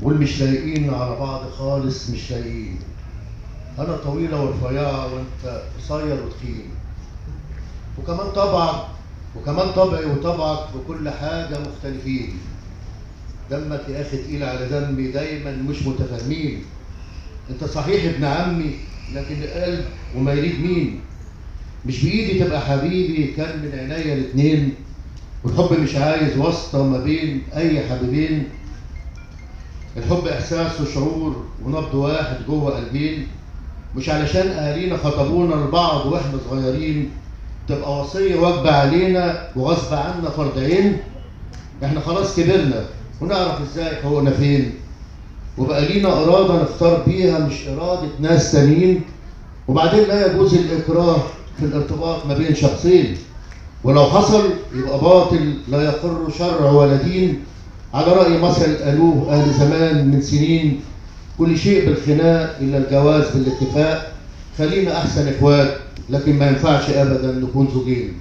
بقول مش لايقين على بعض خالص، مش لايقين. انا طويلة ورفيعه وانت قصير وتخين، وكمان طبعك وكمان طبعي وطبعك وكل حاجة مختلفين. دمك يا اخي تقيل على دمي، دايما مش متفاهمين. انت صحيح ابن عمي لكن القلب وما يريد مين. مش بايدي تبقى حبيبي، كان من عينيا الاتنين، والحب مش عايز واسطه ما بين اي حبيبين. الحب احساس وشعور ونبض واحد جوه قلبين، مش علشان اهالينا خطبونا لبعض واحنا صغيرين تبقى وصية واجبه علينا وغصب عنا فرض عين. احنا خلاص كبرنا ونعرف ازاي حقوقنا فين، وبقى لينا اراده نختار بيها مش اراده ناس تانيين. وبعدين لا يجوز الاكراه في الارتباط ما بين شخصين، ولو حصل يبقى باطل لا يقر شرع ولا دين. على رأي مثل قالوه أهل زمان من سنين، كل شيء بالخناق إلا الجواز بالاتفاق. خلينا أحسن إخوات لكن ما ينفعش أبدا نكون زوجين.